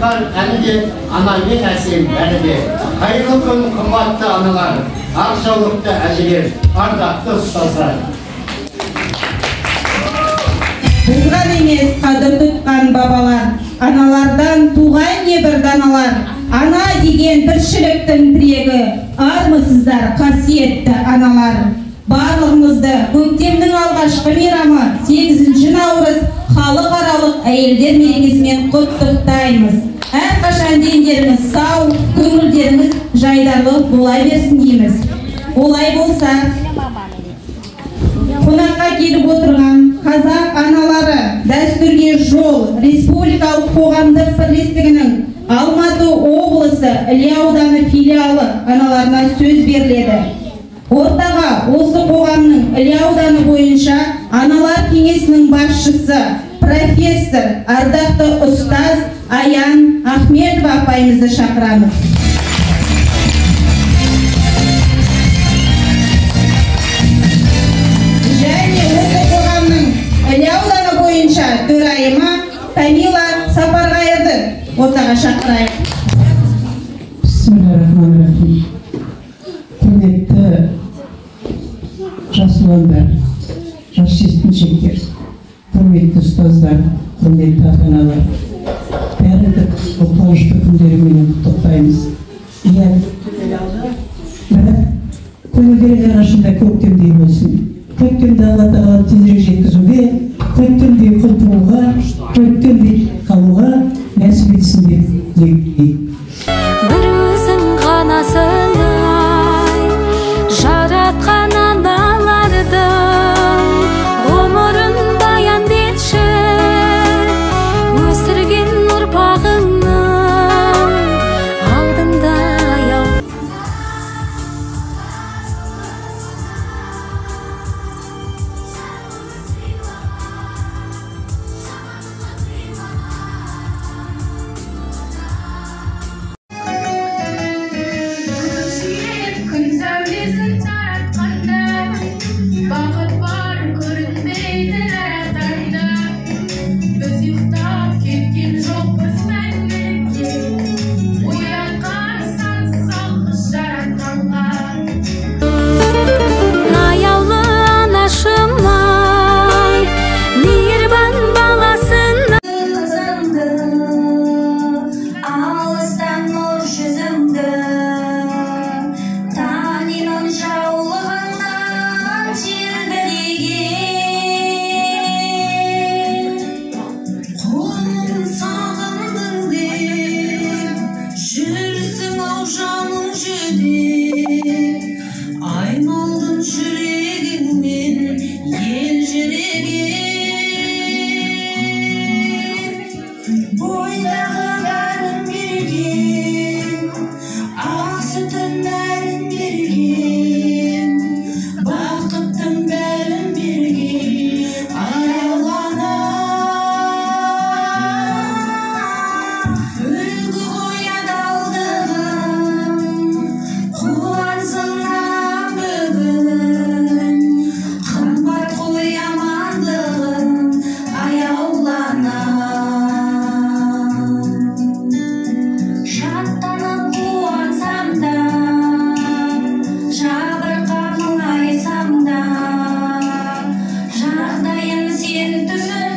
Шырқар әні де, анамен әсем бәрі де. Қайырлы күн, қымбатты аналар, ақ жаулықты әжелер, ардақты ұстаздар. Біз ғана емес, қадір тұтқан бабалар, аналардан туған небір даналар. Ана деген тіршіліктің тірегі, армысыздар қасиетті аналар. Барлығыңызды көктемнің алғашқы мейрамы 8 наурыз халықаралық әйелдер мерекесімен құттықтаймыз. Әрқашан дендеріңіз сау, көңілдеріңіз жайдарлы бола берсін дейміз. Олай болса, қонаққа келіп отырған қазақ аналары дәстүрге жол республикалық қоғамдық бірлестігінің Алматы облысы Іле ауданы филиалы аналарына сөз беріледі. Ортаға осы қоғамның Іле ауданы бойынша аналар кеңесінің басшысы, профессор, ардақты ұстаз Аян Ахметова апайымызды шақырамыз. Және осы қоғамның Іле ауданы бойынша төрайымы Тамила Сапарғайырды ортаға шақырайық. Бисмиллахиррахманиррахим. Құрметті жас ұландар, жас жеткіншектер, құрметті ұстаздар, құрметті ата-аналар, бәріңді қуанышты күндеріменен құттықтаймыз. Иә, бірақ көңілдерің әрқашанда көктемдей болсын. Көктемді Алла тағала тезірек жеткізуге, көктемдей құлпыруға, көктемдей қалуға нәсіп етсін деп тілеймін. Бір өзің ғана сынай, жаратқан аналардың ғұмырын баян етші, өсірген ұрпағыңның алдында аяу. Күн сәулесін таратқанда, бақыт бар көрінбейтін әр таңда. Біз ұйықтап кеткен жоқпыз мәңгілікке, оянған сансыз алғыс жаратқанға. Аяулы анашым-ай, мейірбан баласына. Қызыңды, алыстан нұр жүзіңді, танимын жаулығыңнан желбіреген. Қолын сағындың деп, жүрсің ау жаның жүдеп, айналдым жүрегіңмен елжіреген. Бойдағы бәрін берген, ақ сүтін нәрін берген, бақыттың бәрін берген аяулы ана. Үлгі ғой адалдығың, қуансын ақ бүгін, қымбат қой амандығың, аяулы ана. Шаттанып қуансам да, жабырқап мұңайсам да, жағдайын сен түсін.